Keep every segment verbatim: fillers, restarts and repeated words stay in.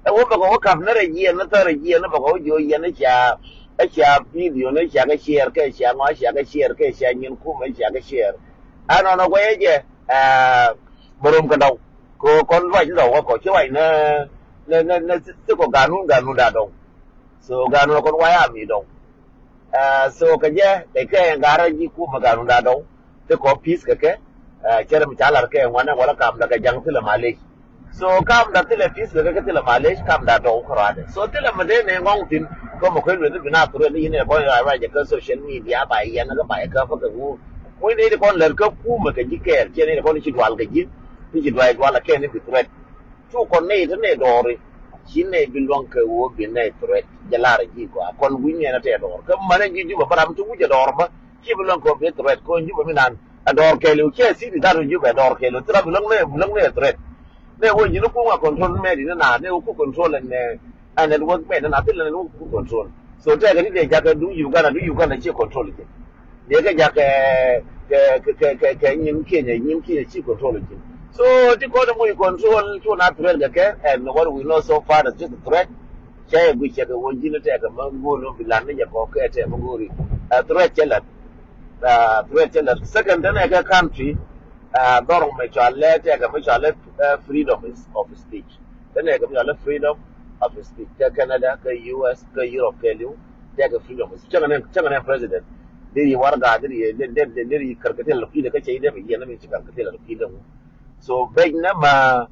Ɛ wä bɛ kɛ wä kap ni rɛ jiɛn ni thär rɛ jiɛn ni bɛ kɛ wä jiɔ yɛn ni cia, ɛ cia video ni cia kɛ share kɛ cia ŋɔ cia kɛ share kɛ cia nyin kum ɛ cia kɛ share. Ɛnɔnɔ guɛyɛ jɛ, ɛ, bɛ rom kɛ dɔw. Kɛ kɔn ruac ni dɔw kɛ kɔ ci ruac ni, ni, ni, ni thikɔ ganun, ganun da dɔw. So ganun kɔn waya mi dɔw. Ɛ, so kɛ jɛ, kɛ kɛ ɛn garä ji̱ kumɛ ganun da dɔw. Ti kɔ peace kɛ kɛ, ɛ, cɛ rɛ mi ca lar kɛ ŋuanɛ wala kam da kɛ jaŋ thilɛ malec. So kam da thilɛ peace kɛ kɛ, kɛ thilɛ malec, kam da dɔw kɛ ruadɛ. So thilɛ mi dee nɛ ŋɔŋ thin, kɛ mɛ kuɛ lueth bi na thurɛ ni yin ɛ bɔny ra ruac kɛ social media ba yɛn kɛ ba yɛ kɛ fä kɛ wu. Kui̱ ni ti kɔn lɛr kɛ kumɛ kɛ ji̱ kɛɛl, cɛ ni ti kɔn ci dual kɛ ji̱, ti ci dual dual kɛ ni bi threat. Cu kɔn nɛy te nɛy dɔɔri. Ci nɛy bi luäŋ kɛ ɣöö bi nɛy threat. Jɛ lar ji̱ gɔaa kɔn wi̱ny nɛy na tɛ dɔɔr. Kä manɛ ji̱ Jubɛ bä ram ti wi̱c ɛ dɔɔr bä. Ci bi luäŋ kɛ ɣöö bi threat kɔn Jubɛ mi nan. Ɛ dɔɔr kɛɛliw cɛ city that Jubɛ ɛ dɔɔr kɛɛliw threat bi luäŋ nɛy, bi luäŋ nɛy threat. Nɛy ɣöö ji̱n kuŋ a control mɛdi ni na nɛy ɣöö ku control ɛn ɛ network mɛdi na thil ɛn ɛ network ku control. So tɛkɛ ni dee jakä duŋ Uganda, duŋ Uganda ci control ji̱. Dee kɛ jak kɛ, kɛ, kɛ, kɛ, kɛ, kɛ nyin Kenya, nyin Kenya ci control ji̱. So ti kɔn mui control cu na threat kɛ kɛ, and what we know so far is just a threat. Cɛ yɛ gui cɛ kɛ wä ji̱n tɛ kɛ ma go̱o̱r ni bi lan ni jɛ kɔ kɛ tɛ ma go̱o̱ri. A threat cɛ lat. A threat cɛ lat. Second, tɛnɛ kɛ country, a dhɔr mɛ cɔalɛ tɛ kɛ mɛ cɔalɛ, a, freedom is of speech. Tɛnɛ kɛ mɛ cɔalɛ freedom of speech. Kɛ Canada, kɛ U S, kɛ Europe, kɛ liw. Tɛ kɛ freedom of speech. Cɛ kɛ nɛ, cɛ kɛ nɛ president. Deri warga, deri, deri, deri, deri kar kɛ tɛl kuidɛ kɛ cɛ idɛ bɛ yɛn mi ci kar kɛ tɛl kuidɛ mu. So bɛc nɛ ma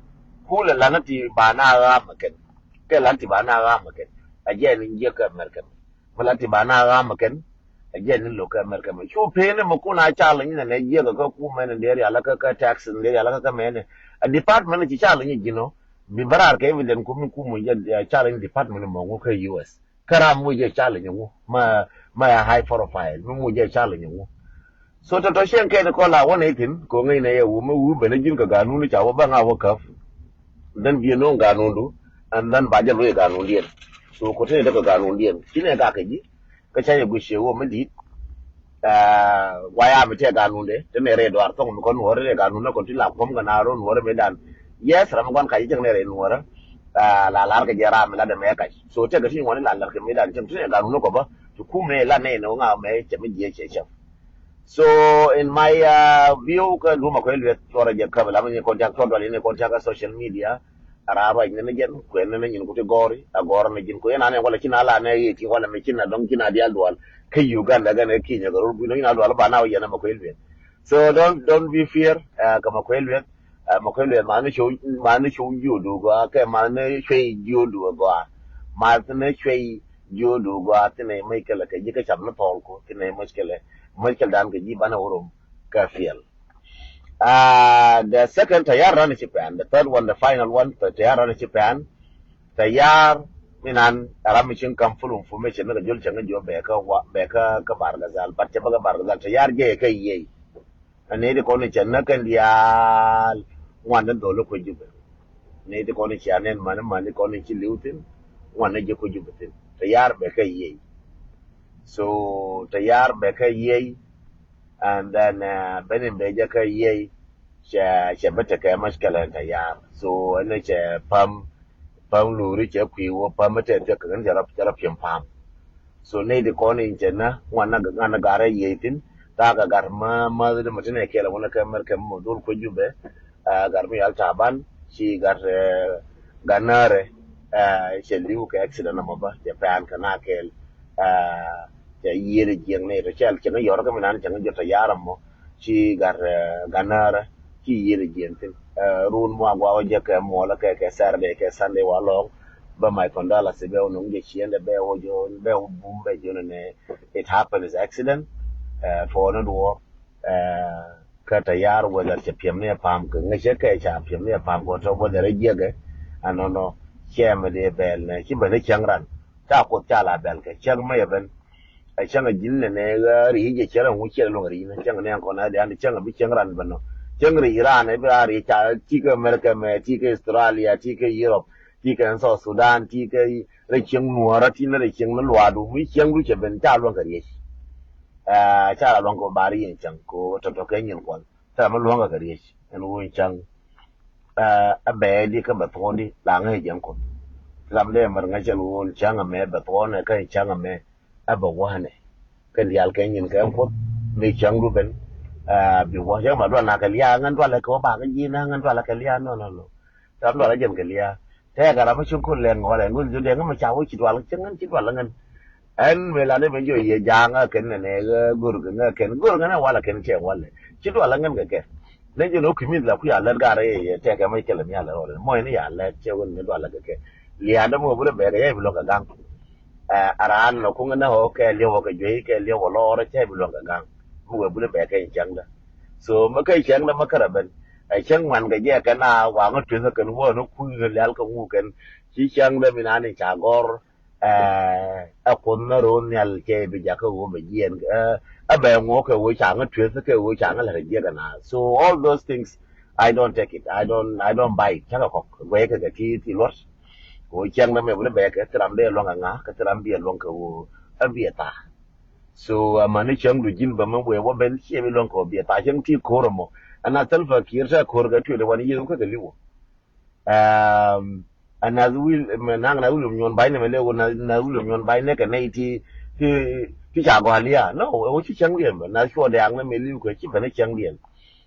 kulɛ lanɛ ti ba na ɣam kɛn. Kɛ lan ti ba na ɣam kɛn. A jɛ ni jiɛ kɛ American. Ma lan ti ba na ɣam kɛn. A jɛ ni lo kɛ American. Cu pene ma kuna challenge nɛ nɛ jiɛ kɛ kɛ kumɛ nɛ deri ala kɛ kɛ tax nɛ deri ala kɛ kɛ mɛnɛ. A department ci challenge jino. Bi barar kɛ evident kumi kumu jɛ, eh, challenge department mɔ ŋu kɛ U S. Kä ram mi wä jɛ challenge ŋu ma, ma ya high profile mi wä jɛ challenge ŋu. So tɔtɔ cieŋ kɛn kɔ la wä nɛ ithin kɔ ŋäc nɛ yɛ wu mi wu ben a ji̱n kɛ ganun ca wä bä ŋa wä käp. Then bi no̱o̱ŋ ganundu and then ba jɛ luɔc ganundiɛn. So kɔ tini dee kɛ ganundiɛn ci nɛ gak kɛ ji̱. Kä ca yɛ guic ciɛ wä mi di̱i̱t. Aa, guay a mi tɛ ganunde te nɛ rɛy duar thɔŋ mi kɔn nuɔrɛ nɛ ganun nɛ kɔn ti la kuɔm kɛ na rɔ nuɔrɛ mi dan. Yes, ram mi guan kac cieŋ nɛ rɛy nuɔrɛ. Aa, la lar kɛ jɛ ram mi la dɛ mɛ kac. So tɛ kɛ ti ŋuani la lar kɛ mi dan cieŋ ti nɛ ganun nɛ kɔ bä ti kum nɛ la nɛ nɛ ŋa mɛ cɛ mi jiɛ cɛ cɛ. So in my, uh, view, kä duma kɔy lueth tuɔrɛ jɛ käp la mi ni kɔn cak tuɔr dual ni kɔn cak social media. A raa ruac ni ni jɛn kuɛ ni ni nyin kuti gɔri a gɔr ni jin kuɛ na ni wala cina la ni yeti wala mi cina dɔŋ cina dial dual. Kä Uganda gɛn kä Kenya gɛ rur guin ni na dual ba na yɛn ma kuɛ lueth. So don't, don't be fear, uh, kɛ ma kuɛ lueth. Uh, ma kuɛ lueth ma ni show, ma ni show jiu du gɔa kɛ ma ni cuɛ jiu du gɔa. Ma ni cuɛ jiu du gɔa ti ni mɛ kɛlɛ kɛ jikä cam ni tɔl ko ti ni mɛ kɛlɛ, mɛ kɛlɛ dan kɛ ji ba na wurum kɛ fiɛl. Ah, the second tayar ran ci pɛn, the third one, the final one, the tayar ran ci pɛn. Tayar mi nan ram mi cin kam full information ni ka jol cɛŋ jɔ bɛ ka wa, bɛ ka, ka Bargazal, but cɛ bɛ ka Bargazal tayar jɛ ka yey. Ani di kɔn cɛ na kan dial ŋuan ni dol ko Jubɛ. Ni di kɔn cɛ anen mani mani kɔn ci liu thin ŋuan ni jɛ ko Jubɛ thin. Tayar bɛ ka yey. So tayar bɛ ka yey. And then, uh, ben in bɛ jɛ kä yiey cɛ, cɛ bä tekɛ mushkila in tayar. So ɛn cɛ pam, pam luri cɛ kui̱ wä pam mi tɛth cɛ kɛ kɛn cɛ rɔ, cɛ rɔ piɛm pam. So ney di kɔn in cɛ na ŋuan na, ŋuan na garɛ yiey thin. Tha kɛ gat ma, ma di ma tin ɛ kɛl wä na kɛ mɛr kɛ mɔ dol kuɛ Jubɛ. Uh, gat mi yal Taban ci gat, uh, gat närɛ, uh, cɛ liw kɛ accident na mɔ bä cɛ pɛn kɛ na kɛl. Ah, cɛ yiëëdɛ jiɛŋ ni tɔ cɛl cɛ ŋä yɔrä kä mi nan cɛ ŋä jɔt tɔ ya̱r ɛmɔ ci gat, eh, gat närä ci yiëëdɛ jiɛŋ thin. Eh, run mɔ a gua wä jɛ kɛ muɔlä kɛ, kɛ Saturday kɛ Sunday wa lɔŋ bä my condolence bɛ wä nuŋ jɛ ciɛndɛ bɛ wä jɔ bɛ wä bum bɛ jɔ nɛ nɛ it happened is accident. Eh, fɔɔni duɔɔr. Eh, kä tayar whether cɛ piɛm ni ɛ pam kɛ ŋäcɛ kɛ ca piɛm ni ɛ pam kɛ tɔ whether ɛ jiɛkɛ. Anɔnɔ cɛ mɛ dee bɛl nɛ ci bɛ ni cäŋ ran. Ca Kuoth ca la bɛl kɛ cäŋ mɛ yɛ ben. Ɛ cäŋ ɛ ji̱n nɛ nɛ ɣä ri jɛ cäŋ ɛ ŋu ciɛ luŋ ri nɛ cäŋ nɛ kɔn ɛ dian cäŋ ɛ bi cäŋ ran ben nɔ. Cäŋ ri ran ɛ bi ran ri ca ti kɛ America mɛ ti kɛ Australia ti kɛ Europe ti kɛ South Sudan ti kɛ rɛ cieŋ nuɔɔrä ti ni rɛ cieŋ ni luaadu mi cieŋdu cɛ ben ca luäŋ kɛ riec. Ɛ, ca la luäŋ kɛ ba ri yɛn cäŋ kɛ tɔtɔ kɛ nyin kuɔn ca la mi luäŋ kɛ riec ɛn wun cäŋ. Ɛ, ɛ bɛ di kä bɛ thuɔɔdi la ŋäc jɛn kuɔn. Ram dee mɛr ŋäc cɛn ɣöö cäŋ ɛmɛ bɛ thuɔ̱ɔ̱nɛ kä cäŋ ɛmɛ ɛ bɛ wäänɛ. Kɛn diaal kɛ nyin kɛ ɛn Kuoth mi cäŋdu ben. Bi wä cäŋ ma dual na kɛ lia̱a̱ ŋän dualɛ kɛ wä bakɛ ji̱ na ŋän dualɛ kɛ lia̱a̱, no, no, no. Ram dualɛ jɛn kɛ lia̱a̱. Tɛɛkɛ ram mi cäŋ kun lɛŋ ɣɔlɛ ŋun ju dee ŋän mi ca wä ci dual cäŋ ŋän ci dualɛ ŋän. Ɛn mëë la ni bɛ jiɔ yɛ ja̱a̱ŋ ɛ kɛn nɛ nɛ ɣä go̱r kɛ ŋä kɛn go̱r ŋä nɛ walɛ kɛn cɛ walɛ ci dualɛ ŋän kɛ kɛ. Nɛ jɛ nɔ kui̱ mi la kui̱ a lɛt garɛ yɛ tɛkɛ mɛ cɛ lɛ mi a lɛt walɛ mɔy ni ya lɛt cɛ wä ni dualɛ kɛ kɛ. Lia̱a̱dä mɔ bi rɛ bɛɛkɛ yɛ bi luɔ̱ŋ kɛ ga̱ŋ. Ɛ raan nɔ kuŋä nɛ ɣɔw kɛ liɛw ɔ kɛ juey kɛ liɛw ɔ lɔɔr cɛ bi luɔ̱ŋ kɛ ga̱ŋ. Mi wee bi rɛ bɛɛkɛ in cäŋdä. So mɛ kɛ cäŋdä mɛ kärɛ ben. Ɛ cäŋ ŋuan kɛ jɛ kɛn a waŋä tueth kɛn wä ni kui̱ ni lial kɛ ŋu kɛn ci cäŋdä mi naan in ca gɔr. Ɛ Kuoth nä ro̱o̱n nhial cɛ bi jakä ɣöö bɛ jiɛn ɛ bɛ ŋuɔ kɛ ɣöö caŋä tueth kɛ ɣöö caŋä lät a jiɛk ɛna. So all those things I don't take it. I don't, I don't buy it. Cakɛ kɔk guɛy kɛ kɛ ti ti luɔt. Ɣöö ciɛŋ nä mɛ wuni bɛ kɛ thi ram dee luɔ̱ŋ ɛŋa kɛ thi ram biɛ luɔ̱ŋ kɛ ɣöö a biɛ tha. So amäni cäŋ du ji̱n bä mɛ wee wä ben ciɛ bi luɔ̱ŋ kɛ ɣöö biɛ tha cäŋ ti ko̱r ɛmɔ. Ɛna thäl fä kiɛr tɛ ko̱r kɛ tuet ɛ wan yiëth wä kä kɛ li̱w. Ɛm, ɛ nath wil mɛ naŋ nath wil nyuɔn ba̱ny nɛ mɛ lɛ wä nath wil nyuɔn ba̱ny nɛ kɛ nɛy ti ti ti ca gɔ̱a̱l ya. No, ɛ wä ci cäŋ diɛn bä nath cuɔ dɛ̈ɛ̈ŋ nɛ mɛ li̱w kɛ ci ben ɛ cäŋ diɛn.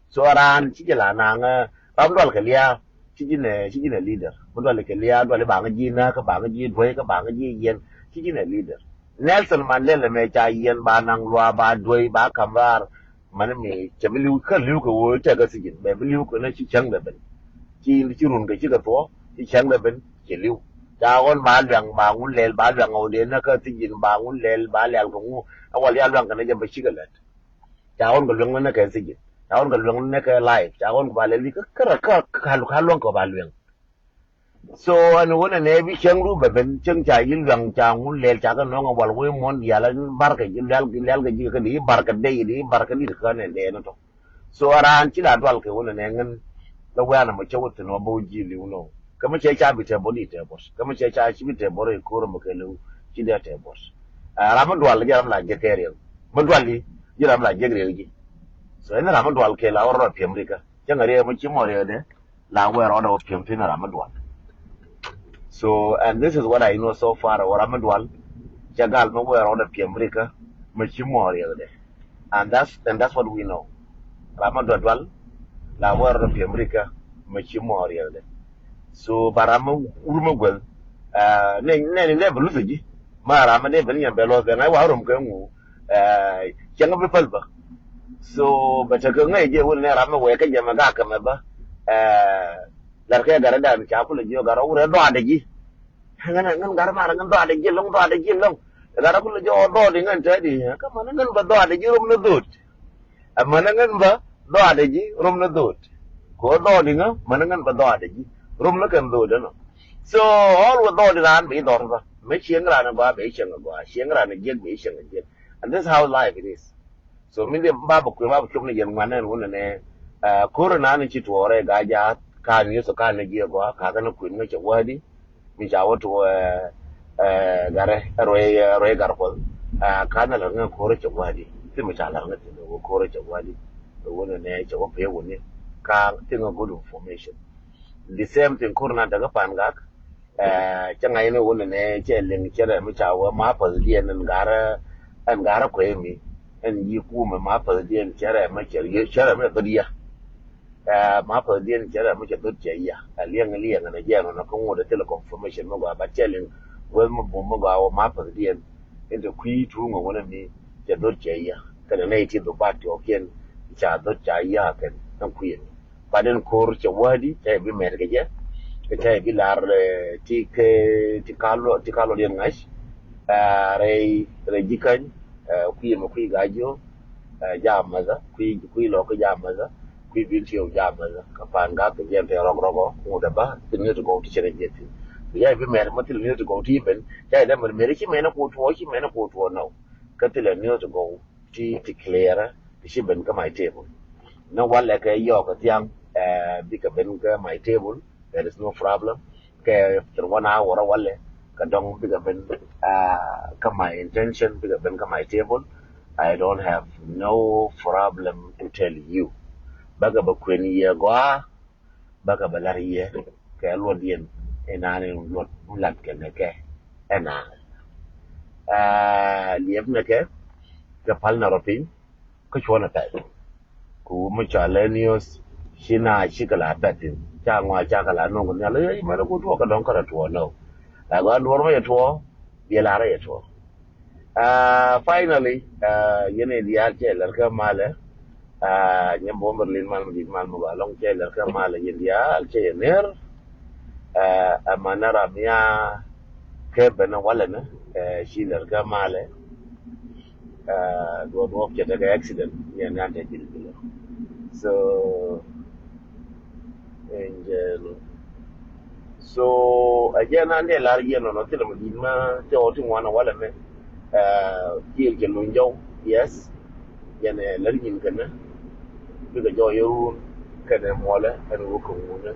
So raan ci jɛ la naŋ ɛ ram dual kɛ lia̱a̱ ci ji̱ nɛ ci ji̱ nɛ leader. Mi dual kɛ lia̱a̱ dual i̱ baŋ ji̱ näk kä baŋ ji̱ duäc kä baŋ ji̱ yɛn ci ji̱ nɛ leader. Nelson Mandela mɛ ca yɛn ba naŋ luaa ba duäc ba ka̱m raar. Mani mi cɛ bi li̱w kä li̱w kɛ ɣöö tɛk kä thijin bɛ bi li̱w kɛ nä ci cäŋ bɛ ben. Ci ci run kɛ ci kɛ thuɔ̱k ci cäŋ bɛ ben ci li̱w. Ca ɣɔn ba luɛŋ ba ŋun lɛl ba luɛŋ ɣɔw dee nä kä thijin ba ŋun lɛl ba lɛl kɛ ŋu. A wal ya luɛŋ kɛ nä jɛ bɛ cikɛ lɛt. Ca ɣɔn kɛ luɛŋ nä kɛ thijin ca ɣɔn kɛ luɛŋ nä kɛ life ca ɣɔn kɛ ba lɛl i̱ kä kärɛ kä ka luɛŋ kɛ ba luɛŋ. So ɛn wunɛ nɛ bi cäŋ ru bɛ ben cäŋ ca yi luaŋ ca ŋun lɛl ca kɛ nɔŋ ɛ wal wee muɔ̱n diaal ɛ barkɛ ji̱ lial lial kɛ ji̱ kɛ di barkɛ dee di barkɛ di kɛ nɛ dee ni tɔ. So ɛ raan ci la dual kɛ wunɛ nɛ ŋän. Lɛ wɛ̈ɛ̈n ɛmɔ cä wä thi̱n wä bä wä ji̱ li̱w nɔ kɛ mi cɛ ca bi tɛ bot di tɛ bot kɛ mi cɛ ca ci bi tɛ bot ɛ ko̱r ɛmɔ kɛ li̱w ci dee tɛ bot. Ɛ ram mi dual jɛ ram la jɛ kɛ riɛl mi dual di jɛ ram la jɛ riɛl ji̱. So ɛn ram mi dual kɛ la wä rɔ piɛm ri kä cäŋ ɛ riɛl mi ci mɔ riɛl dee. La wee rɔɔdɛ wä piɛm thi̱n ram mi dual. So and this is what I know so far wä ram mi dual. Cɛ gal mi wee rɔɔdɛ piɛm rikä mi ci muɔɔr yɛkdɛ. And that's and that's what we know. Ram mi dual dual. La wee rɔɔdɛ piɛm rikä mi ci muɔɔr yɛkdɛ. So ba ram mi wur mi guäth. Nɛ nɛ ni nɛ bi luth ji̱. Ma ram mi dee ben yɛn bɛ luɔth bɛ ŋa̱c wa rom kɛ ŋu. Cäŋ bi päl bä. So bɛ tekɛ ŋäc jɛ wun nɛ ram mi wɛɛkä jɛ mɛ gak kɛ mɛ bä. Lar kɛ garɛ dan ca kulɛ jiök garɛ wurɛ dhɔaadɛ ji̱. Ŋän ŋän garɛ marɛ ŋän dhɔaadɛ ji̱ lo̱ŋ dhɔaadɛ ji̱ lo̱ŋ. Garɛ kulɛ jiök ɔ dhɔɔdi ŋän tɛɛdi kä mänä ŋän bä dhɔaadɛ ji̱ rom ni dho̱o̱t. Ɛ mänä ŋän bä dhɔaadɛ ji̱ rom ni dho̱o̱t. Kɛ ɣöö dhɔɔdi ŋä mänä ŋän bä dhɔaadɛ ji̱ rom ni kɛn dho̱o̱t ɛnɔ. So ɣɔl wä dhɔɔdi raan bɛ i̱ dhɔr bä mɛ cieŋ raan ɛ gɔaa bɛ i̱ cieŋ ɛ gɔaa cieŋ raan ɛ jiäk bɛ i̱ cieŋ ɛ jiäk. And this is how life it is. So mi de ba bä kui̱ ba bä cop ni yɛn ŋuan nɛn wun nɛ. Ko̱r nan ci tuɔɔrɛ ga ja ka ni so ka ni jiɛ gɔa ka ka ni kui̱ ni cɛ wadi. Mi ca wä tuɔ garɛ rɔy rɔy gar kuɔth. Ka ni lar ŋɛ ko̱r cɛ wadi ti mi ca lar ŋɛ ti ni wä ko̱r cɛ wadi. Wun nɛ cɛ wä pee wun ni ka ti ŋɛ good information. The same thing ko̱r nan tekɛ pan gak. Cä ŋa̱cni wun nɛ cɛ liŋ cɛ rɛ mi ca wä ma päth diɛn ɛn garä ɛn garä kuɛ mi ɛn yi kumɛ ma päth diɛn cɛ rɛ mi cɛ cɛ rɛ mi dhot ya. Ma päth diɛn cɛ rɛ mi cɛ dhot cɛ ya ɛ liɛŋ liɛŋ ɛn jɛ ɛn kä ŋut ɛ thilɛ confirmation mi gɔaa, but cɛ liŋ weth mi bum mi gɔaa wä ma päth diɛn. Ɛn te kui̱ tuŋ ɛ wun mi cɛ dhot cɛ ya kɛn ɛ nɛy ti dhot bat tiɔkiɛn ca dhot ca ya kɛn ɛn kui̱ ɛn. Bat in ko̱r cɛ wädi cɛ bi mɛt kɛ jɛ. Kɛ cɛ bi lar ti kɛ ti kalo ti kalo diɛn ŋa̱c. Rɛy rɛy ji̱ käny kui̱ mɛ kui̱ ga̱c jiö. Jam mɛtha kui̱ kui̱ lɔk kɛ jam mɛtha kui̱ bin tiɛw jam mɛtha kɛ pan ga̱k kɛ jɛn tɛ rɔk rɔk ɔ ŋut ɛ ba ti ni ti gɔw ti cɛ rɛ jɛ ti. Yɛ bi mɛt mɛ ti ni ti gɔw ti ben cɛ dɛ mɛ mɛ ci mɛn ko tuɔ ci mɛn ko tuɔ nɔ. Kä thilɛ news ti gɔw ti ti clear ti ci ben kä my table. Ni walɛ kɛ yɔɔk kɛ thiaŋ bikɛ ben kä my table. There is no problem. Kɛ thir one hour walɛ kɛ dɔŋ bikɛ ben kä my intention bikɛ ben kä my table. I don't have no problem to tell you. Bäkɛ bɛ kuën yɛ gɔaa. Bäkɛ bɛ lar yɛ kɛ luɔtdiɛn. Ɛn an in luɔt mi lat kɛn nɛ kɛ ɛn an liɛp nɛ kɛ kɛ pal nɛ rɔ piny. Kä cuɔn ɛ pɛl ku mi cɔal ɛ news. Ci na ci kɛ la pɛt in ca ŋɔa ca kɛ la no̱ŋ kɛ nhial ɛ mɛn ku tuɔɔk kɛ dɔ̱ŋ kärɛ tuɔɔk nɔ. La gɔaa luɔr mɛ yɛ tuɔɔk biɛ la rɛ yɛ tuɔɔk. Finally, yɛn in diaal cɛ lɛr kɛ malɛ. Nyɛ bom Berlin mal mi dit mal mi gɔaa lɔŋ cɛ lɛr kɛ malɛ yɛn diaal cɛ yɛ ner. Ɛmɛ nɛ ram ya kɛ ben walɛ nɛ ci lɛr kɛ malɛ. Duɔt duɔp cɛ tekɛ accident yɛn yan te jil jil. So ɛn jɛ lo. So ɛ jɛ nan dee lar yɛn nɔnɔ thilɛ mɛ dit ma te ɔ ti ŋuan walɛ mɛ. Kiir cɛ luny jɔw. Yes. Yɛn ɛ lär nyin kɛnɛ bikɛ jɔw yɛ run kɛnɛ muɔlɛ ɛn wä kɛ ŋunɛ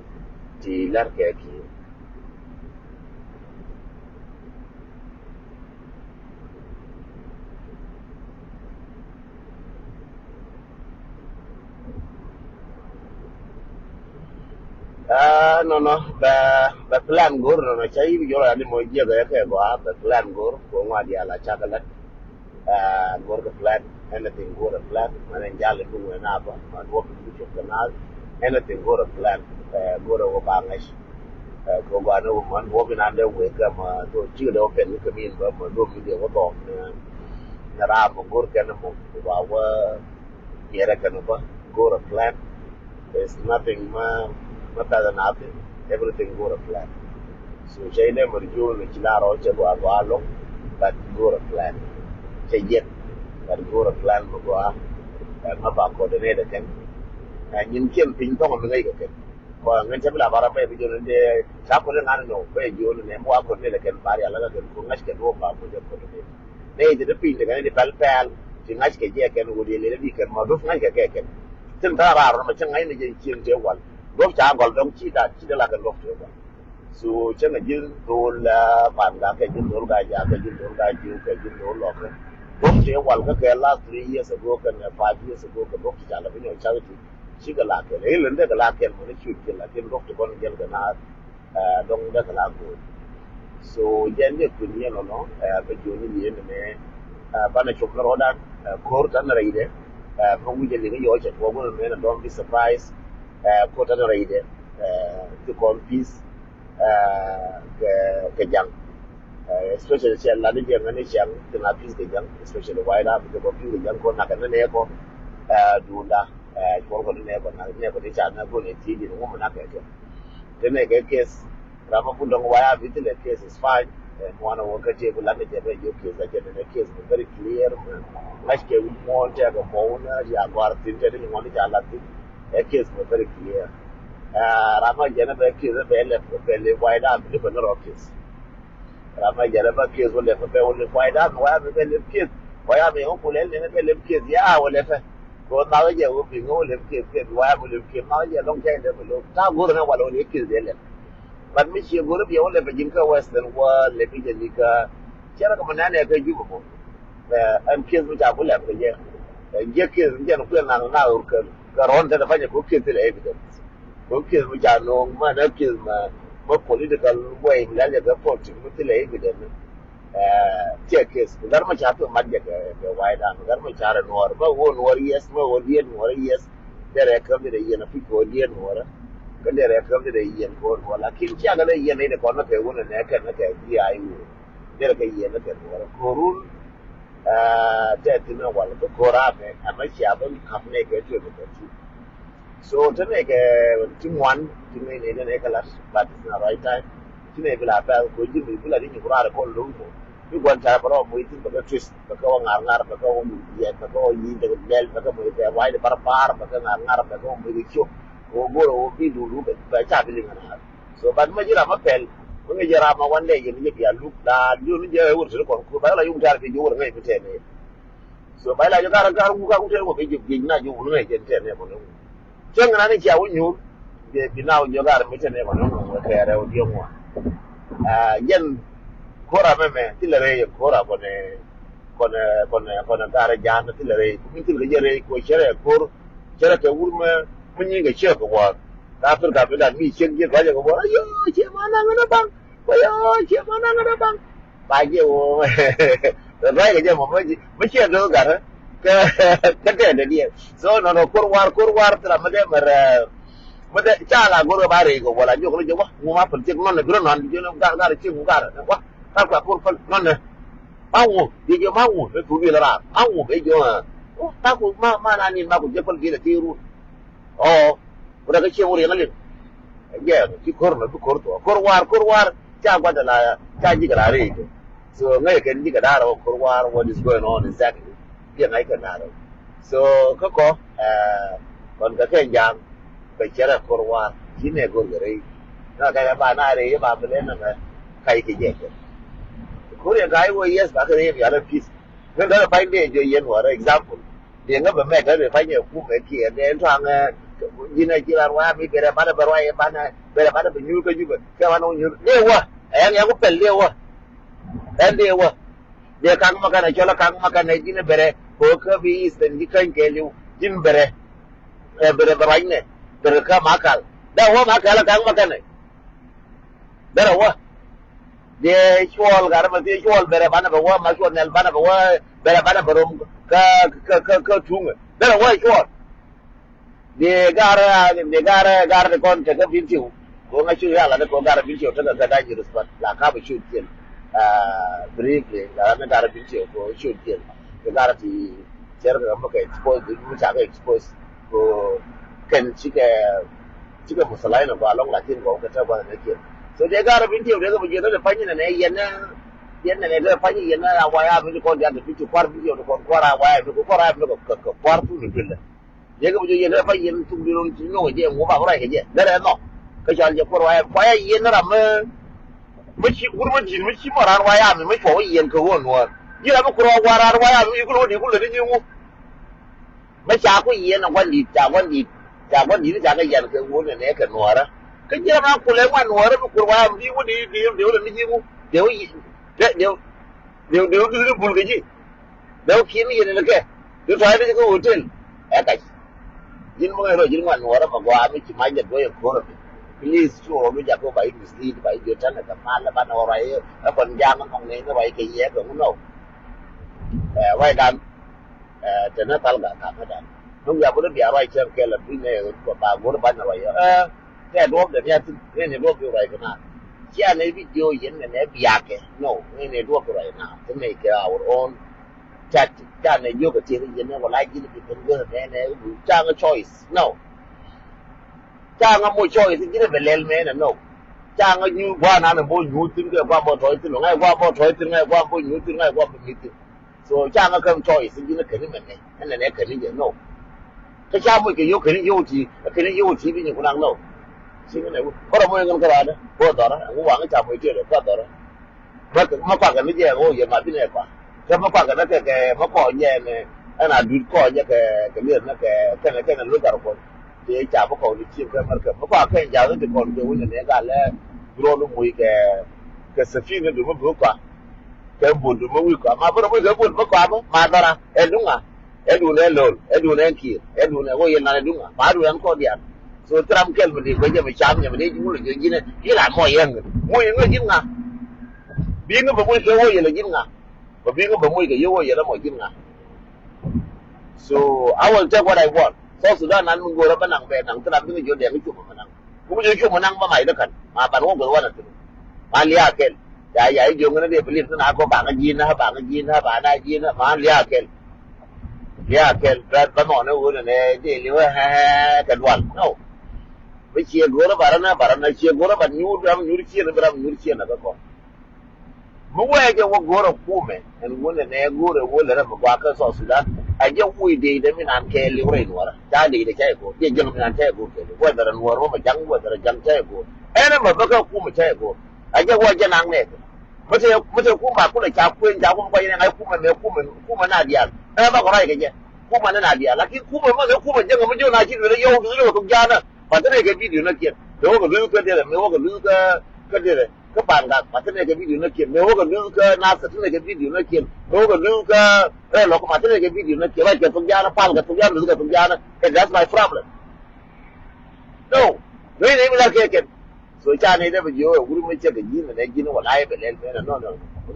ti lar kɛ kiir. Aa nɔnɔ bɛ bɛ plan go̱r nɔnɔ ca i̱ bi jɔl ani mɔ jiɛk ɛ kɛ gɔaa bɛ plan go̱r ko ŋuan diaal a cak lɛt. Go̱r kɛ plan. Anything go̱r ɛ plan mɛn ɛn jal i̱ bi ŋuɛ na bä ma duɔp i̱ bi cop kɛ naath. Anything go̱r ɛ plan. Go̱r ɛ wä ba ŋa̱c. Kɛ gɔaa ni wä män duɔp in an dee wek kɛ ma duɔp cikɛ dee wä pɛn ni kɛ min bä ma duɔp mi dee wä thɔɔk ni ram ma go̱r kɛn mɔ wa wä. Yɛrɛ kɛn bä go̱r ɛ plan. There's nothing ma ma pɛth ɛ nothing. Everything go̱r ɛ plan. So cɛ inɛ mɛr jiön ni ci la rɔ cɛ gɔaa gɔaa loŋ. But go̱r ɛ plan. Cɛ yɛt. But go̱r ɛ plan mɛ gɔaa. Ɛ ma ba coordinate kɛn. Ɛ nyin kiɛn piny thɔŋ mi ŋäc kɛ kɛn. Kɔ ŋän cɛ bi la bara bɛ bi jiön ni dee ca coordinate ŋan nɔ bɛ jiön ni mɛ wa coordinate kɛn bar ya la kɛ kɛn ko ŋa̱c kɛn wä ba ko jɛ coordinate. Nɛ i̱ ti ti piny ti kɛn i̱ ti pɛl pɛl ti ŋa̱c kɛ jɛ kɛn wä di lele di kɛn ma dup ŋa̱c kɛ kɛ kɛn. Tin ta̱a̱ raar rɔ mɛ cä ŋa̱c ni jɛ cieŋ tëë wal. Duɔ̱p ca gɔl dɔ̱ŋ ci da̱a̱t ci dee la kɛ duɔ̱p tëë wal. So cä ŋa̱c ji̱n dho̱l la pan ga kɛ ji̱n dho̱l ga ja kɛ ji̱n dho̱l ga ji̱ kɛ ji̱n dho̱l lɔk kɛ duɔ̱p tëë wal kä kɛ last three years ago kɛn five years ago kɛ duɔ̱p ti ca la bi nyɔk cak ti. Cikɛ la kɛn ilɛ ndɛ kɛ la kɛn mɔni ciut kɛn la kɛn duɔ̱p ti kɔn jɛl kɛ na. Dɔŋ dee kɛ la go̱o̱r. So jɛn jɛ kui̱n yɛn nɔnɔ bɛ jiɔni yɛn mɛ banɛ cop ni rɔɔdan. Ko̱r tan rɛydɛ. Mɛ wi̱cɛ liŋ yɔɔ cɛ tuɔɔk wun mɛ na don't be surprised. Ko̱r tan rɛydɛ. Ti kɔn peace kɛ jaŋ. Especially cɛ lat ni jɛ ŋäni cɛŋ ti na peace kɛ jaŋ, especially White Army kɛ bɔ peace kɛ jaŋ kɔn nakɛ ni nɛɛkɔ. Duunda cuɔl kɔ ni nɛɛkɔ nak nɛɛkɔ ni ca na go̱o̱r ni ti di ni wumɛ nak kɛ kɛ. Te nɛ kɛ case ram a kun dɔŋ waya bi thilɛ case is fine. Muan a wä kä tëë bi lat ni jɛ bɛ jiök case a jɛ nɛ case mi very clear. Ŋa̱c kɛ wi̱c muɔ̱ɔ̱n tɛk kɛ muɔ̱ɔ̱n ri a gɔar thi̱n tɛk ni ŋuɔ̱n ni ca lat thi̱n. Ɛ case mi very clear. Ram a jɛ nɛ bɛ case bɛ lɛ bɛ lɛ waya da mi ni bɛ ni rɔ case. Ram a jɛ nɛ bɛ case wä lɛ bɛ wä lɛ waya da mi waya mi bɛ lɛ case waya mi ŋä kulɛ lɛ bɛ lɛ case ya wä lɛ fɛ. Kɛ ɣöö nhakɛ jɛ wä pi̱i̱ŋ ɣä wä lep kieth kieth wi̱i̱ waya mi lep kieth nhakɛ jɛ dɔ̱ŋ cä jɛ lep kɛ lo̱k ta̱a̱ go̱rɛ ni wal wä lep kieth jɛ lɛp. But mi ciɛ go̱rɛ biɛ wä lep kɛ ji̱n kä western world lep kɛ jɛ ni kä cɛ rɛ kɛ mi nɛn ɛ kɛ jup ɛ bä. Ɛn kieth mi ca ku lɛp kɛ jɛ. Jɛ kieth mi jɛn kuɛ ŋa̱ŋ ŋa̱ ɣör kɛ kɛ rɔ̱n tɛn ɛ pa̱nyɛ kɛ kieth thilɛ evidence. Kɛ kieth mi ca no̱o̱ŋ mɛ nɛ kieth mɛ political way mi lɛl jɛ kɛ politics mi thilɛ evidence. Tiɛ case ku lar ma ca tu mat jɛ kɛ kɛ wai dan lar ma ca rɛ nuɔr ma wo nuɔr yes ma wo diet nuɔr yes. Derɛ käm derɛ yɛn a puc kɛ wo diet nuɔr. Kä derɛ käm derɛ yɛn kɛ wo nuɔr lakin cia kɛ lɛ yɛn in kɔn kɛ wun nɛ kɛ nɛ kɛ di ai wu. Derɛ kɛ yɛn kɛ nuɔr korun. Tɛ thin a wal kä kora mɛ ama cia bä kam nɛ kɛ tuɛ kɛ tu. So te nɛ kɛ ti ŋuan ti ŋäc nɛ nɛ kɛ lat but it's not right time. Ti nɛ bi la pɛl ko ji̱ mi bi la di nyuku raar kɔn lo̱w mɔ. Bi gua̱n ca bä rɔ mɔ itin bä kɛ twist bä kɛ wä ŋar ŋar bä kɛ wä yɛt bä kɛ wä yi̱n bä kɛ mɛl bä kɛ mɔ itin bä kɛ wä ŋar ŋar bä kɛ wä mɔ itin ciok. Ko go̱r wä bi dul wä bɛ ca bi liŋ ŋar. So but ma ji̱ ram ma pɛl ma ŋäc jɛ ram ma wan dɛ yɛn jɛ bia luk la dion jɛ wur ti kɔn ko ba la yum tar kɛ jɛ wur ŋäc bi tɛn nɛ. So ba ila jɛ gar gar wuk ak wutɛn wä kɛ jɛ giec na jɛ wun ŋäc jɛ tɛn nɛ kɔn. Cäŋ na ni cia wä nyuur. Bi na wä jɛ gar mi tɛn nɛ kɔn wä kɛɛrɛ wä diɛ ŋuan. Jɛn kora mɛmɛ thilɛ rɛy kora kɔnɛ kɔnɛ kɔnɛ kɔnɛ gar jaan thilɛ rɛy mi thil kɛ jɛ rɛy ko cɛrɛ kor cɛrɛ kɛ wur mɛ mi nyi kɛ cɛ kɛ wä. Africa bi dan mi ciek ji̱ ruac kɛ buɔr, ayo, cie ma naŋ ni baŋ. Ayo, cie ma naŋ ni baŋ. Ba jiɛ wä. Ruac kɛ jɛ mɔ, mi ciɛ döö gat. Kä, kä tɛɛdɛ diɛ. So, nɔnɔ, ko̱r war, ko̱r war, thil a mi dee mɛ rɛ. Mi dee ca la go̱r kɛ ba rɛy kɛ wala jiɔk ni jɛ wa. Ŋu ma pil ciek nɔnɔ, bi rɔ nɔn, jiɛ ni gar, gar, ciek ŋu gar. Wa, ka kua ko̱r pil nɔnɔ. Ma ŋu, jiɛ jiɛ ma ŋu, bɛ tubi la rar. Ma ŋu, bɛ jiɔ. Ɔ, ka ku ma, ma na ni ma ku jɛ pil jiɛ la ti ru. Ɔ, wurɛ kä cieŋ wurɛ ŋä liŋ. Jɛ, ci ko̱r nɔ, bi ko̱r tuɔ. Ko̱r war, ko̱r war, ca gua̱dɛ la, ca ji̱ kɛ la rɛy kɛ. So, ŋäc kɛn ji̱ kɛ da̱r ɔ, ko̱r war, what is going on exactly? Jɛ ŋäc kɛn da̱r ɔ. So, kä kɔ, eh, kɔn kɛ kɛn ja̱a̱ŋ, kɛ cɛrɛ ko̱r war, ci nɛ go̱r kɛ rɛy. Na kɛ ba na rɛy, ba bi lɛ na mɛ, kac kɛ jɛ kɛ. Ko̱r yɛ ga̱a̱c wä, yes, ba kɛ rɛy, bi ala peace. Ŋän dɔ̱rɛ pa̱ny dee jɛ yɛn wä, example. Dee ŋä bɛ mɛt dɔ̱rɛ pa̱ny ɛ kumɛ kiɛ dee tɔ̱a̱ŋ, eh, ji̱n ɛ ji̱ ran waya mi bɛrɛ banɛ bɛ ruac banɛ, bɛrɛ banɛ bɛ nyuur kä Jubɛ. Kɛ banɛ wä nyuur. Dee wä. Ɛ yɛn yɛn ku pɛl dee wä. Ɛn dee wä. Dee ka̱ŋ ma kanɛ cɔl ɛ ka̱ŋ ma kanɛ ji̱n ɛ bɛrɛ. Kɛ wä kä bi Eastern ji̱ käny kɛ li̱w. Ji̱n bɛrɛ. Ɛ bɛrɛ bɛ ruacnɛ. Bɛrɛ kä Makal. Dee wä Makal ɛ ka̱ŋ ma kanɛ. Bɛrɛ wä. Dee cuɔl, garɛ bɛ thiee cuɔl, bɛrɛ banɛ bɛ wä, ma cuɔl nhial banɛ bɛ wä, bɛrɛ banɛ bɛ rom kä, kä, kä, kä tuŋɛ. Bɛrɛ wä cuɔl. Dee garɛ, dee garɛ, garɛ dee kɔn tekɛ Bentiu. Kɛ ɣöö ŋa̱c cu yala dee kɛ ɣöö garɛ Bentiu tekɛ kɛ dangerous, but la ka bɛ cu jiɛn. Ah, briefly, la ɣän garɛ Bentiu kɛ ɣöö cu jiɛn. Kɛ garɛ ti cɛr kɛ mɛ kɛ expose, mi ca kɛ expose. Kɛ kɛn cikɛ, cikɛ musalain kɔ alɔŋ, lakin kɔ kɛ tɛ gua̱n nɛ kiɛn. So dee garɛ Bentiu dee kɛ bi jiɛn dee pany nɛ nɛ yɛn nɛ, yɛn nɛ nɛ dee pany yɛn nɛ a waya mi kɔn dian dee Bentiu kuar Bentiu dee kɔn kuar a waya mi kɔn kuar a mi kɛ, kɛ, kɛ kuar tu ni bilɛ. Dee kɛ bi jiɛn dee pany yɛn tuk di ron ti nyɔk jɛ ŋu ba kura kɛ jɛ. Dee rɛ nɔ. Kɛ cɔal jɛ kuar waya, waya yɛn ram mi, mi ci, wur mi di̱n, mi ci mɔ ran waya mi, mi cuɔ wä yɛn kɛ wä nuɔr. Ji̱ ram mi kuar waya ran waya mi, ikulɛ wä di kulɛ di nyi ŋu. Bä ca ku yiɛn a gua̱n di̱t, ca gua̱n di̱t, ca gua̱n di̱t, ca kɛ yiɛn kɛ wun nɛ nɛ kɛ nuɔ̱ɔ̱rä. Kä ji̱ ram a kulɛ ŋuan nuɔ̱ɔ̱rä bi kur wa bi wä di, di, di wä ni ji̱ ŋu. Di wä yi, di, di, di, di wä duuni bul kɛ ji̱. Di wä ki̱n yiɛn ni kɛ. Di tɔ̱ ni kɛ hotel. Ɛ kac. Ji̱n bä ŋäc rɔ ji̱n ŋuan nuɔ̱ɔ̱rä ma gɔaa mi ci mac jɛ duɔ̱c ɛ ko̱r ɛ. Please, cu rɔ lu jak kɛ ba yi mislead, ba yi ji̱ tɛn ɛ kɛ mal ɛ banɛ wä ruac ɛ kɔn ja̱a̱ŋ ɛ kɔn ŋäc ni ruac kɛ yɛ kɛ ŋun nɔ. Ɛ, ruacdan. Ɛ, tɛnɛ thal gat ka̱m ɛ dan. Duk ya bä ni bia ruac cäŋ kɛl a dui̱c nɛ ba go̱r ban ruac yɔ. Ɛ, tɛ duɔ̱p dɛ nia thi̱n, ni ni duɔ̱p bi ruac kɛ na. Cia nɛ bi jiö yɛn nɛ nɛ biakɛ. No, ni ni duɔ̱p bi ruac na. Thi̱n nɛ kɛ our own tactic. Cia nɛ jiö kɛ tiɛth yɛn nɛ wala ji̱n bi ben go̱r nɛ nɛ, ca ŋä choice. No. Ca ŋä mo choice ji̱n bɛ lɛl mɛ nɛ, no. Ca ŋä nyu gua̱a̱ na nɛ bo nyu thi̱n kɛ gua̱a̱ bɔ tɔy thi̱n, ŋa̱c gua̱a̱ bɔ tɔy thi̱n, ŋa̱c gua̱a̱ bɔ nyu thi̱n, ŋa̱c gua̱a̱ bɔ nyu thi̱n. So ca ŋä käm choice ji̱n kɛn imɛ nɛ, ɛn nɛ nɛ kɛn jɛ, no. Kä ca moc kɛ yio̱w kɛn yio̱w ti, kɛn yio̱w ti bi nyi kunak, no. Ci ŋä nɛ wä kɔrɔ moc ŋän kärɔadä kɛ wä dhɔrä, ɛŋu waŋ ca moc tiɛɛdɛ kɛ wä dhɔrä. Mä, mä kuakɛ ni jɛ ɛŋu yɛ ma bi nɛ kua. Kä mä kuakɛ ni kɛ, kɛ mä kɔɔnyɛ ɛn, ɛn a duut kɔɔnyɛ kɛ, kɛ liɛr ni kɛ kɛnɛ, kɛnɛ luth ar kuɔth. Tëë ca bä kɔn i̱ cieŋ kä Mɛrkɛb. Mi kɔn kɛn ja̱th in ti kɔn kɛ wi̱n ni gal ɛ bi rɔɔdu muc kɛ, kɛ safina du mi bi kɔa. Kɛ bot du mi wi̱i̱ kɔa. Ma bi rɔ muc kɛ bot mi kɔa mi ma dhɔra. Ɛ duŋa. Ɛ duun ɛ lo̱l. Ɛ duun ɛ kiir. Ɛ duun ɛ wä yɛn nan ɛ duŋa. Ma duun ɛn kɔn diaal. So thil ram kɛl mi dee guec jɛ mi cam nyɛ mi dee ji̱ wulɛ jɛ ji̱n ɛ. I̱ la mɔ yɛn. Muc in ŋä ji̱n ŋa. Bi ŋä bɛ muc kɛ wä yɛn ɛ ji̱n ŋa. Bɛ bi ŋä bɛ muc kɛ yɛ wä yɛn ɛ mɔ ji̱n ŋa. So I will take what I want. South Sudan nan mi go̱o̱rä bä naŋ bɛ naŋ thil ram bi ŋä jiɔ dɛŋ i̱ cumä mɛ naŋ. Kum jiɔ cumä naŋ bä mac dä ka̱n ma ban wä guäth wanɛ thil. Ma lia̱a̱ kɛl. Ya ya i̱ jiɔ ŋänä dee bi li̱r thil na kɔ baŋä ji̱n na baŋä ji̱n na baŋä ji̱n na ma lia̱a̱ kɛl. Lia̱a̱ kɛl bä bä nɔɔnɛ ɣöö nɛ nɛ dee li̱wä hɛɛ kɛ dual. No. Bi ciɛ go̱o̱rä ba rä na ba rä na ciɛ go̱o̱rä ba nyuur ram nyuur ciɛ na bi ram nyuur ciɛ na bä kɔn. Mi wee jɛ wä go̱o̱rä kumɛ ɛn wunɛ nɛ go̱o̱rä wä lɛ rɛ mi gɔaa kä South Sudan. A jɛ wuc dee dɛ mi nan kɛ liw rɛy nuɔrä ca dee dɛ ca jɛ go̱o̱r jɛ jɛŋ mi nan ca jɛ go̱o̱r kɛ liw wä lɛ rɛ nuɔrä wä mɛ jaŋ wä lɛ rɛ jaŋ ca jɛ go̱o̱r. Ɛn ɛmɛ bä kä kumɛ ca jɛ go̱o̱r. A jɛ wä jɛ naŋ nɛ kɛ mi te mi te kumɛ a kulɛ ca kuën ca kumɛ kɔc nɛ ŋa̱c kumɛ mɛ kumɛ kumɛ na diaal. Ɛn ɛmɛ bä kɔ ruac kɛ jɛ kumɛ ni na diaal lakin kumɛ mɛ mɛ kumɛ jɛ ŋɛ mi ji̱ na ci duel yɔw duel yɔw thok jaanä. Pa̱t thin nɛ kɛ bidio nä kiɛn mɛ wä kɛ luth kä derɛ mɛ wä kɛ luth kä derɛ. Kä Pangak, pa̱t thin nɛ kɛ bidio nä kiɛn. Mɛ wä kɛ luth kä Nasir, thin nɛ kɛ bidio nä kiɛn. Mɛ wä kɛ luth kä Rɛl Lɔk, pa̱t thin nɛ kɛ bidio nä kiɛn. Ruac kɛ thok jaanä, pal kɛ thok jaanä, luth kɛ thok jaanä. And that's my problem. No. Ŋäcnɛ mi la kɛ kɛn. So ca ni dee bi jiö ɛ wur mi cɛ kɛ ji̱n nɛ ji̱n wala yɛ bɛ lɛl mɛn nɔ nɔ.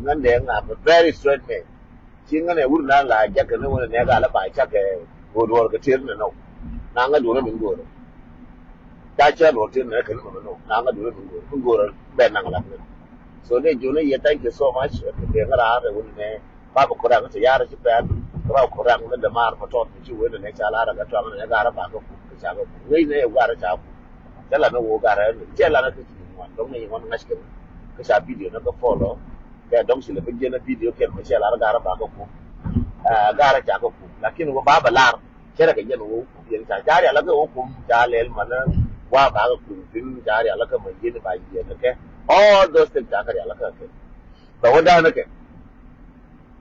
Ŋän dee ŋa bɛ very straight man. Ci ŋän ɛ wur na la jak kɛ ni wun nɛ ka la ba cak kɛ go̱o̱r duɔr kɛ tier nɛ nɔ. Na ŋä duɔr min go̱o̱r. Ca cɛ duɔr tier nɛ kɛ ni mɛ nɔ. Na ŋä duɔr min go̱o̱r. Min go̱o̱r bɛ naŋ la mɛn. So dee jiö ni yɛ, thank you so much. Kɛ ŋä raar ɛ wun nɛ. Ba bɛ ko̱r rak ti yar ci pɛn. Kɛ ba ko̱r rak ni dämaar mɛ tɔt mi ci wen ni ca lar kä tɔŋ ni gar ba kä kum kä ca kä kum. Ŋäc ni yɛ gar ca kum. Cɛ la ni wo gar ni cɛ la ni kä ci ŋuan dɔŋ ni ŋuan ŋa̱c kɛ ni. Kä ca video ni kä follow. Kɛ dɔŋ ci lɛ bi jɛ ni video kɛn mɛ cɛ lar gar ba kä kum. Ɛ, gar ca kä kum. Lakin wo ba bɛ lar. Cɛ rɛ kɛ jɛn wo kum yɛn ca ca rial kä wo kum ca lɛl mɛ ni wa ba kä kum tin ca rial kä mɛ yɛn ba yɛn kɛ. All those things ca kä rial kä kɛ. Bɛ wä da̱a̱n kɛ.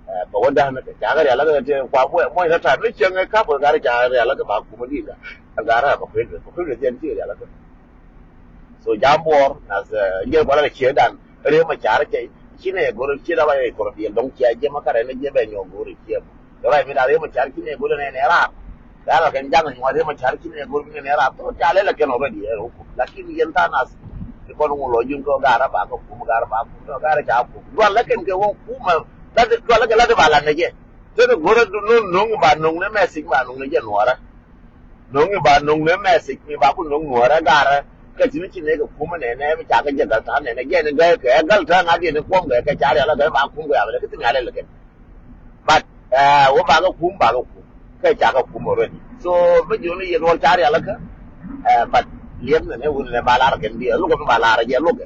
Ɛ, bɛ wä da̱a̱n kɛ ca kɛ rial kɛ tɛ kua buɛ muɔ̱ny rɛ ta̱a̱ ni cieŋ ɛ kap kɛ gar ca rial kɛ ba kumä di̱i̱t. Ɛ gar a bɛ kui̱n bɛ kui̱n bɛ jɛn ci rial kɛ. So jam buɔr nath, ɛ, jɛ bɔlɛ kɛ cie dan rɛ mɛ car cɛ ci nɛ go̱r cie da ba yɛ kɔrɔ diɛl dɔŋ cia jɛ mɛ karɛ ni jɛ bɛ nyɔ go̱r cie mɛ. Dɔrɔ mi da rɛ mɛ car ci nɛ go̱r nɛ nɛ rar. Gaa la kɛn jaŋ nyuɔth yɛ ma car kin ɛ go̱r mi nɛ rap tɔ ca lɛ la kɛn already ɛ ruk. Lakin yɛn tha nath ti kɔn ŋun lɔ jiŋ kɛ gaar a ba kɛ kum, gaar a ba kum, tɔ gaar a ca kum. Dual la kɛn kɛ wä kum ɛ la ti, dual la kɛ la ti ba la nɛ jɛ. Tɛ ti go̱r a du no̱ŋ, no̱ŋ ba no̱ŋ nɛ message ba no̱ŋ nɛ jɛ nuɔrɛ. No̱ŋ ba no̱ŋ nɛ message mi ba ku no̱ŋ nuɔrɛ gaar a kɛ ti ni ci nɛ kɛ kum nɛ nɛ mi ca kɛ jɛ gal tha nɛ nɛ jɛ ni gɛ kɛ gal tha ŋa diɛ ni kuɔm kɛ kɛ ca rial la kɛ ba kum kɛ ya bɛ lɛ kɛ ti ŋa lɛ lɛ kɛn. But, ɛ, wä bakɛ kum, bakɛ kum. Kɛ cakɛ kum already. So, mi jiɔni yɛ duɔl ca rialikä. Ɛ, but liɛp nɛ nɛ wun nɛ ba lar kɛn bi, lukɛ mi ba lar jɛ lukɛ.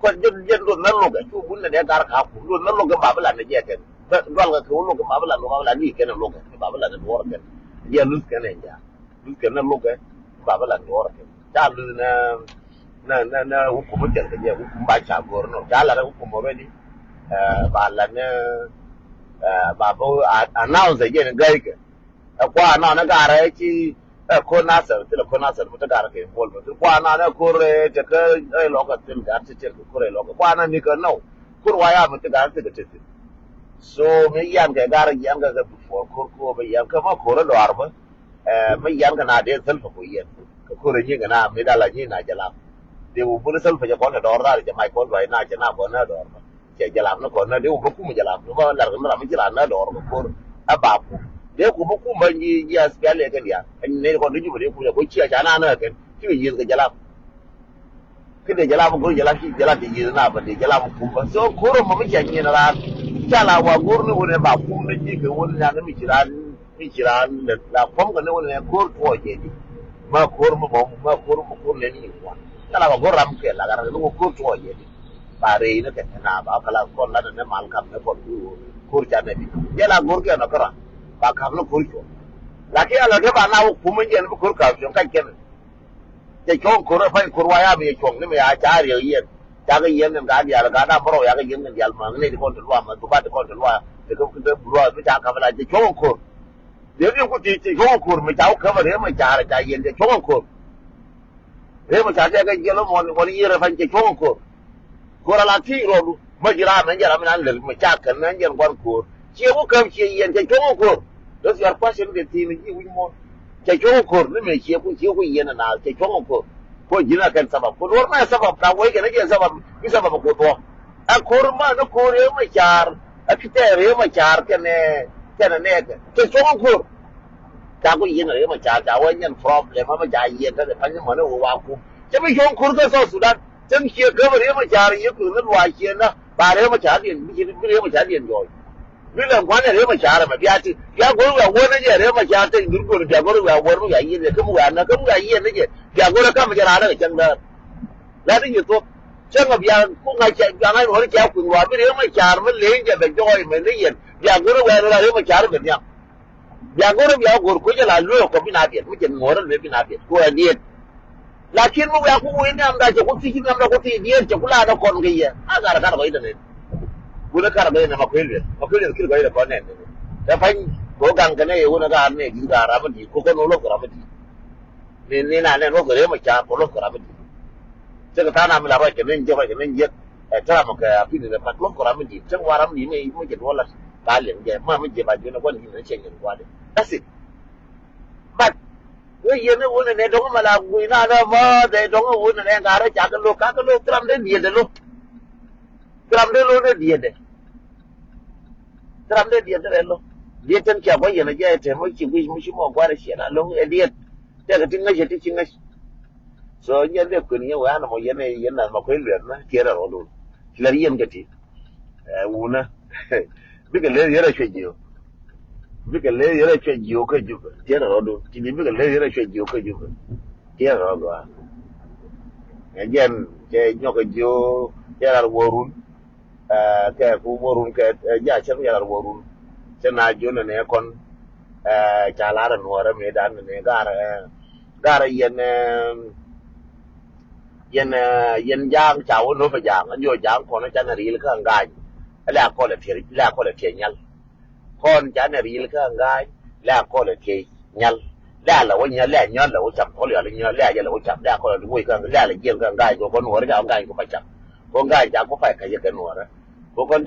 Kɔ jɛ, jɛ duɔth nɛ lukɛ. Cu bun nɛ nɛ gar ka kum. Duɔth nɛ lukɛ ba bi lan nɛ jɛ kɛn. Dual kɛ kɛ wä lukɛ ba bi lan, ba bi lan ni kɛn lukɛ. Ba bi lan ni duɔr kɛn. Jɛ luth kɛn ɛ ja. Luth kɛ ni lukɛ ba bi la duɔr kɛ ca luth ni ni ni ni hukum kɛn kɛ jɛ hukum ba ca gor no ca la hukum already. Ba la ni ba bi announce jɛ ni gay kɛ ɛ kua nɔ ni garɛ ci ɛ ko nasar ti la ko nasar mi ti garɛ kɛ involve ti kua nɔ ni kor ɛ tɛ kɛ ɛ lɔkɛ tin gar ti tɛ kɛ kor ɛ lɔkɛ kua nɔ ni kɛ no kor wa ya mi ti garɛ ti kɛ ti ti. So mi yan kɛ garɛ yan kɛ kɛ before kor ko bɛ yan kɛ ma kor ɛ lɔr bä. Ɛ mi yan kɛ na dee thil fɛ ku yɛn kɛ kor ɛ nyi kɛ na mi dala nyi na jɛ lap. Dee wä bun thil fɛ jɛ kɔn kɛ dɔr dal jɛ mac kɔn luay na jɛ na kɔn na dɔr bä. Cɛ jɛ lap ni kɔn na dee wä bä kum jɛ lap ni bä lar kɛ mi ram mi ci ran na dɔr kɛ kor. Ɛ ba kum dee kum bä kum bä nyi nyi a spial lɛ kɛ diaal. Ɛ nyi nɛ kɔn dee jubɛ dee kum jɛ kɔ cia ca na na kɛn ci kɛ yieth kɛ jɛ lap. Kä dee jɛ lap go̱r jɛ lap ci jɛ lap jɛ yieth na bä dee jɛ lap kum bä. So ko̱r mɔ mi ca nyin raan ca la wa go̱r ni wun ɛ ba kum ni ji̱ kɛ wun nyan mi ci raan mi ci raan lɛ la kuɔm kɛ ni wun ɛ ko̱r tuɔɔk jɛ di. Ma ko̱r mi mɔ ma ko̱r mi ko̱r nɛ ni wan ca la wa go̱r ram kɛ la gar ni wun ko̱r tuɔɔk jɛ di. Ba rɛy ni kɛ na ba kala kɔn la ni mal kam ni kɔn ko̱r ca nɛ di jɛ la go̱r kɛ nɔ kɛ ram ba kam ni ko̱r cuɔ. Lakin ala kɛ ba na wä kum mi jɛ ni bi ko̱r kam cuɔ kac kɛn. Cɛ cuɔ̱ŋ ko̱r ɛ pa̱ny ko̱r wa ya mi cɛ cuɔ̱ŋ ni mi ya ca riɛk yɛn. Cakɛ yɛn ni gaa diaal gaa dam bärɔw yakɛ yɛn ni diaal ma ŋi̱i̱c ti kɔn ti luam ma dhubat ti kɔn ti luam ti kä ti kä luam mi ca ka̱p la cɛ cuɔ̱ŋ ko̱r. Dee ni ku ti cɛ cuɔ̱ŋ ko̱r mi ca wä käp ɛ rɛm ɛ ca̱r ca yɛn cɛ cuɔ̱ŋ ko̱r. Rɛm ɛ ca̱r cɛ kɛ jiɛl ɛ muɔ̱n kɔn yiër ɛ pa̱ny cɛ cuɔ̱ŋ ko̱r. Ko̱r ala thiec rɔɔdu. Mä ji̱ raam ɛn jɛ ram inan lät mä ca kän ɛn jɛ gua̱n ko̱r. Ciɛ wä käp ciɛ yɛn cɛ cuɔ̱ŋ ko̱r. That's your question kɛ thi̱n ji̱ wi̱c muɔ̱ɔ̱n. Cɛ cuɔ̱ŋ ko̱r ni mëë ciɛ ku ciɛ ku yɛn ɛ naath cɛ cuɔ̱ŋ ko̱r. Kuɔ ji̱n a kɛn sabab ku duɔ̱r mɛ sabab na wec kɛn ɛ jɛ sabab bi sabab ku thuɔ̱k. Ɛ ko̱r mä ni ko̱r rëë mä ca̱a̱r ɛ ki tɛɛr rëë mä ca̱a̱r kɛnɛ kɛnɛ nɛɛkɛ cɛ cuɔ̱ŋ ko̱r. Ca ku yɛn rɛy ma ca ca wä nyɛn problem ma ca yɛn te de pa̱ny mɔni wä wa kum. Cɛ mi cuɔ̱ŋ ko̱r kä South Sudan. Cäŋ ciɛ käp rɛy ma ca rɛy yɛ kui̱ ni luaac ciɛ na ba rɛy ma ca diɛn bi rɛy ma ca diɛn jɔɔc. Mi lɛ gua̱n rɛy ma ca rɛ mɛ bia ti bia go̱r wia wä ni jɛ rɛy ma ca te dur go̱r bia go̱r wia wä ni wia yɛn jɛ kä mi wia na kä mi wia yɛn ni jɛ bia go̱r kä mi jɛ raan ni kɛ cäŋ däär. La ti nyi thuɔ̱k cäŋ bia ku ŋa̱c cɛ bia ŋa̱c wä ni cɛ kui̱ luaac bi rɛy ma ca mi leny jɛ bɛ jɔɔc mɛ ni yɛn bia go̱r wia ni la rɛy ma ca rɛ bɛ nhiam. Bia go̱r bia go̱r kuecä la lueek kɔ bi na biɛt mi cɛ ŋo̱o̱rä lueek bi na biɛt kuɛ diet. Lakin mi wiak ku wee nhiamda cɛ ku thiec nhiamda ku thiec diet cɛ ku la dɔ kɔn kɛ yɛ a gat gat kɔ itɛ nen. Wun ɛ gat kɔ itɛ ma kuec lueth ma kuec lueth kir kɔ itɛ kɔn nɛn. Tɛ pany kɛ wä gaŋ kɛ nɛ yɛ wun ɛ gat nɛ di̱t gat ram mi di̱t ku kɛn wä luɔth kɛ ram mi di̱t. Ni ni na nɛn luɔth kɛ rem ɛ ca̱a̱r kɛ luɔth kɛ ram mi di̱t. Cɛ kɛ tha̱a̱ŋ na mi la ruac kɛ nen jiäk ruac kɛ nen jiäk. Ɛ tɛ̈r amɔ kɛ a pi̱n in ɛ pa̱t luɔth kɛ ram mi di̱i̱t cäŋ wa ram mi di̱i̱t mi mi jɛ duɔl lat. Ba liɛŋ jɛ ma mi jɛ ba jiön ɛ gua̱n di̱i̱t ni cɛ nyɛn gua̱n di. That's it. But Wee yɛn ɛ wun ɛ nɛ dɔŋ mɛ la guiy na nɛ mɔ dɛ dɔŋ ɛ wun ɛ nɛ ŋa̱rɛ ca kɛ lo̱k ka kɛ lo̱k thram dee diɛt ɛ lo̱k. Thram dee lo̱k dee diɛt ɛ. Thram dee diɛt ɛ lo̱k. Diɛt tɛn kia gua̱ yɛn ɛ jɛ ɛ tɛm ɛ ci guic mi ci mɔ gua̱rɛ ciɛ na lo̱k ɛ diɛt. Tɛkɛ ti ŋäc ɛ ti ci ŋäc. So yɛn dee kuën yɛn wee an mɔ yɛn ɛ yɛn na mɔ kuec luɛt na tiɛt ɛ rɔɔdun. Ci lɛr yɛn kɛ ti. Ɛ wunä. Bikɛ leth yɛn ɛ cuɛ jiök. Bikɛ leth yɛn ɛ cuɛ jiök kä Jubɛ. Tiɛt ɛ rɔɔdun. Ci bi bikɛ leth yɛn ɛ cuɛ jiök kä Jubɛ. Tiɛt ɛ rɔɔdun. Ɛ jɛn cɛ nyɔk ɛ jiök cɛ rar wä run. Ɛ kɛ ku wä run kɛ ɛ ja cɛ mi rar wä run. Cɛ na jiök nɛ nɛ kɔn. Ɛ ca lar ɛ nuɔrɛ mi dan nɛ nɛ gar ɛ gar ɛ yɛn ɛ yɛn ɛ yɛn ja̱a̱ŋ ca wä nopɛ ja̱a̱ŋ ɛ jiɔ ja̱a̱ŋ kɔn ɛ ca nɛ riil kä ŋa̱a̱ny. Ɛ lɛ a kɔl ɛ tiɛr lɛ a kɔl ɛ tiɛr nyal. Kɔn ca nɛ riil kä ŋa̱a̱ny lɛ a kɔl ɛ tiɛc nyal. Lɛ a lɛ wä nyal lɛ a nyal lɛ wä cam kɔl yɔl nyal lɛ a jɛ lɛ wä cam lɛ a kɔl ɛ ti woc kä lɛ a lɛ jiɛl kä ŋa̱a̱ny kɛ kɔn nuɔrɛ ca ŋa̱a̱ny kɛ pa cam. Kɔ ŋa̱a̱ny ca kɔ pa ɛ ka̱c kɛ nuɔrɛ. Kɔ kɔn